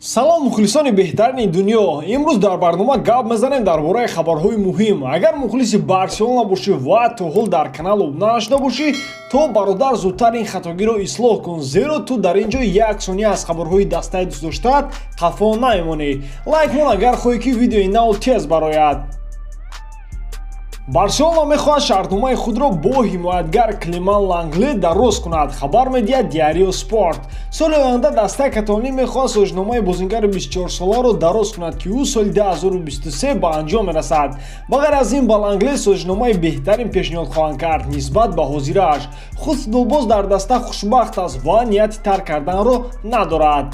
Салом, мухлисони беҳтарини дунё! Имрӯз дар барнома гап мезанем дар бораи хабарҳои муҳим. Агар мухлиси Барселона бошӣ ва то ҳол дар канал обуна нашуда бошӣ, то бародар, зудтар ин хатогиро ислоҳ кун, зеро ту дар ин ҷо як сония аз хабарҳои дастаи дӯстдоштаат қафо намемонӣ. Лайк мон, агар хоҳӣ, ки видеои нав тез барояд. Барселона мехоҳад шартномаи худро бо ҳимоятгар Клеман Лангле дароз кунад, хабар медиҳад Диарио Спорт. Соли оянда дастаи каталонӣ мехоҳад созишномаи бозингари 24-соларо дароз кунад, ки ӯ соли 2023 ба анҷом мерасад. Ба ғайр аз ин, ба Лангле созишномаи беҳтарин пешниҳод хоҳанд кард нисбат ба ҳозирааш. Худ футболбоз дар даста хушбахт аст ва нияти тарк карданро надорад.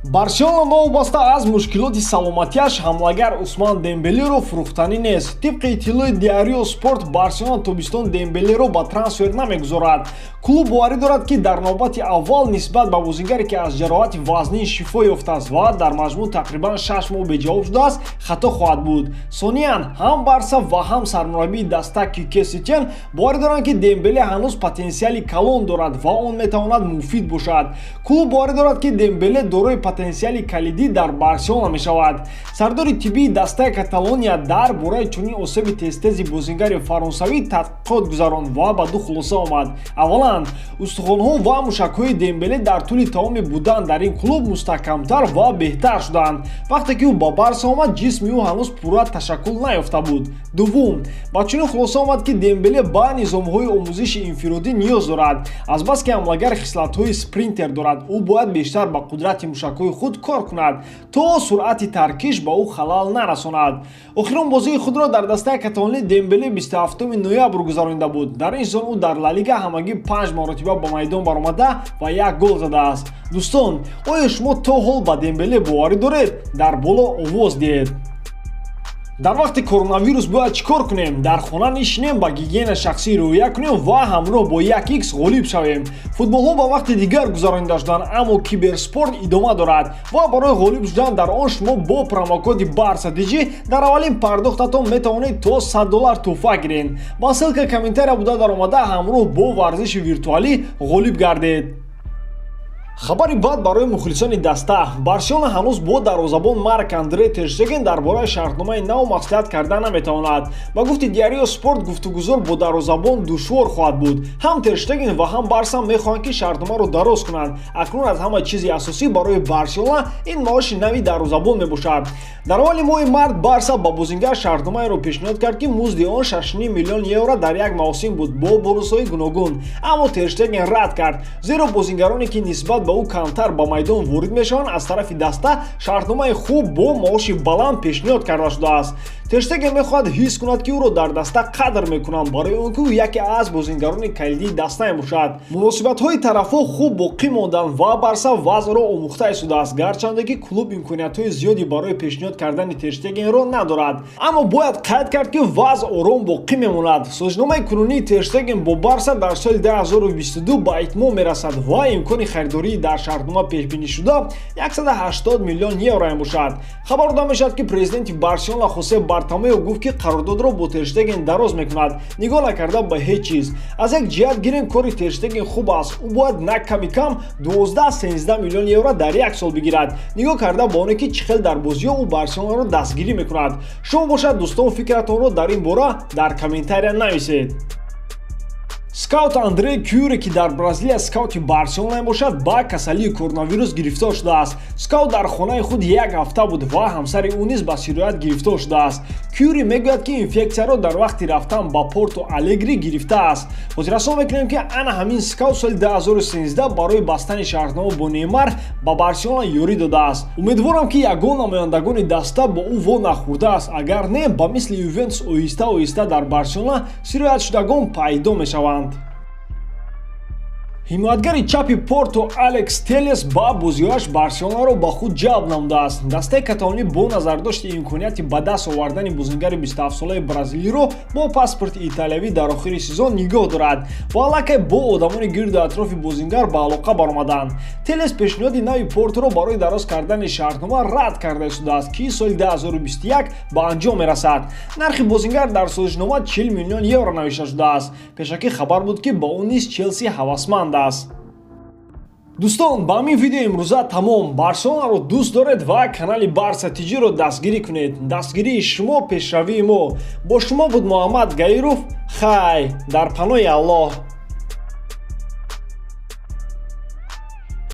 Барселона новобаста аз мушкилоти саломатиаш ҳамлагар Усман Дембелеро фурӯхтанӣ нест. Тибқи иттилои Диарио Спорт, Барселона тобистон Дембелеро ба трансфер намегузорад. Клуб боварӣ дорад, ки дар навбати аввал нисбат ба бозингаре, ки аз ҷароҳати вазнин шифо ёфтааст ва дар маҷмӯъ тақрибан 6 моҳ беҷавоб шудааст, хато хоҳад буд. Сониян, ҳам Барса ва ҳам сармураббии даста Кике Сетиен боварӣ доранд, ки Дембеле ҳанӯз потенсиали калон дорад ва он метавонад муфид бошад. Клуб боварӣ дорад, ки Дембеле дорои потенсиали калидӣ дар Барселона мешавад. Сардори тиббии дастаи Каталония дар бораи чунин осеби тезтези бозингари фаронсавӣ тадқиқот гузаронд ва ба ду хулоса омад. Аввалан, устухонҳо ва мушакҳои Дембеле дар тӯли тамоми будан дар ин клуб мустаҳкамтар ва беҳтар шуданд. Вақте ки ӯ ба Барса омад, ҷисми ӯ ҳанӯз пурра ташаккул наёфта буд. Дуввум, ба чунин хулоса омад, ки Дембеле ба низомҳои омӯзиши инфиродӣ ниёз дорад. Азбаски ҳамлагар хислатҳои спринтер дорад, ӯ бояд бештар ба қудрати мушакҳои худ кор кунад, то суръати таркиш ба ӯ халал нарасонад. Охирон бозии худро дар дастаи каталонӣ Дембеле 27 ноябр гузаронида буд. Дар ин сезон ӯ дар Ла Лига ҳамагӣ панҷ маротиба ба майдон баромада ва як гол задааст. Дӯстон, оё шумо то ҳол ба Дембеле боварӣ доред? Дар боло овоз диҳед. Дар вақти коронавирус бояд чӣ кор кунем? Дар хона нишинем, ба гигиена шахсӣ риоя кунем ва ҳамроҳ бо як икс ғолиб шавем. Футболҳо ба вақти дигар гузаронида шуданд, аммо киберспорт идома дорад ва барои ғолиб шудан дар он шумо бо промокоди Барса Диҷи дар аввалин пардохтатон метавонед то 100 доллар тӯҳфа гиред. Ба ссылка комментария буда даромада, ҳамроҳ бо варзиши виртуалӣ ғолиб гардед. Хабари бад барои мухлисони даста: Барселона ҳанӯз бо дарвозабон Марк Андре Терштеген дар бораи шартномаи нав маслиҳат карда наметавонад. Ба гуфти Диарио Спорт, гуфтугузор бо дарвозабон душвор хоҳад буд. Ҳам Терштеген ва ҳам Барса мехоҳанд, ки шартномаро дароз кунанд. Акнун аз ҳама чизи асосӣ барои Барселона ин маоши нави дарвозабон мебошад. Дар аввали моҳи март Барса ба бозингар шартномаеро пешниҳод кард, ки музди он 6,5 миллион евро дар як мавсим буд бо бонусҳои гуногун, аммо Терштеген рад кард, зеро бозингароне, ки нисбат ба ӯ камтар ба майдон ворид мешаванд, аз тарафи даста шартномаи хуб бо маоши баланд пешниҳод карда шудааст. Терштеген мехоҳад ҳис кунад, ки ӯро дар даста қадр мекунанд, барои он ки ӯ яке аз бозингарони калидии даста мебошад. Муносибатҳои тарафҳо хуб боқӣ монданд ва Барса вазъро омӯхта истодааст, гарчанде ки клуб имкониятҳои зиёде барои пешниҳод кардани Терштегенро надорад. Аммо бояд қайд кард, ки вазъ ором боқӣ мемонад. Созишномаи кунунии Терштеген бо Барса дар соли 2022 ба итмом мерасад ва имкони харидории дар шартнома пешбинишуда 180 миллион евро мебошад. Хабар дода мешавад, ки президенти Барселона Хосе Бартомео гуфт, ки қарордодро бо Терштеген дароз мекунад, нигоҳ накарда ба ҳеҷ чиз. Аз як ҷиҳат гирем, кори Терштеген хуб аст. Ӯ бояд на ками кам 12-13 миллион евро дар як сол бигирад, нигоҳ карда ба оне, ки чӣ хел дар бозиҳо ӯ Барселонаро дастгирӣ мекунад. Шумо бошад, дӯстон, фикратонро дар ин бора дар комментария нависед. Скаут Андре Кюре, ки дар Бразилия скаути Барселона мебошад, ба касалии коронавирус гирифтор шудааст. Скаут дар хонаи худ як ҳафта буд ва ҳамсари ӯ низ ба сироят гирифтор шудааст. Кюри мегӯяд, ки инфексияро дар вақти рафтан ба Порту Алегри гирифтааст. Хотиррасон мекунем, ки ана ҳамин скаут соли 2013 барои бастани шартнома бо Неймар ба Барселона ёрӣ додааст. Умедворам, ки ягон намояндагони даста бо ӯ во нахӯрдааст. Агар не, ба мисли Ювентус оҳиста оҳиста дар Барселона сироятшудагон пайдо мешаванд. Ҳимоятгари чапи Порто Алекс Телес ба бозиҳояш Барселонаро ба худ ҷалб намудааст. Дастаи каталонӣ бо назардошти имконияти ба даст овардани бозингари 27-солаи бразилиро бо паспорти италиявӣ дар охири сезон нигоҳ дорад ва аллакай бо одамони гирду атрофи бозингар ба алоқа баромаданд. Телес пешниҳоди нави Порторо барои дароз кардани шартнома рад карда истодааст, ки соли 2021 ба анҷом мерасад. Нархи бозингар дар созишнома 40 миллион евро навишта шудааст. Пешакӣ хабар буд, ки ба ӯ низ Челси ҳавасманд аст. Дӯстон, ба ҳамин видео имрӯза тамом. Барселонаро дӯст доред ва канали Барса Тиҷиро дастгирӣ кунед. Дастгирии шумо пешравии мо. Бо шумо буд Муҳаммад Гаиров. Хай, дар паноҳи Аллоҳ.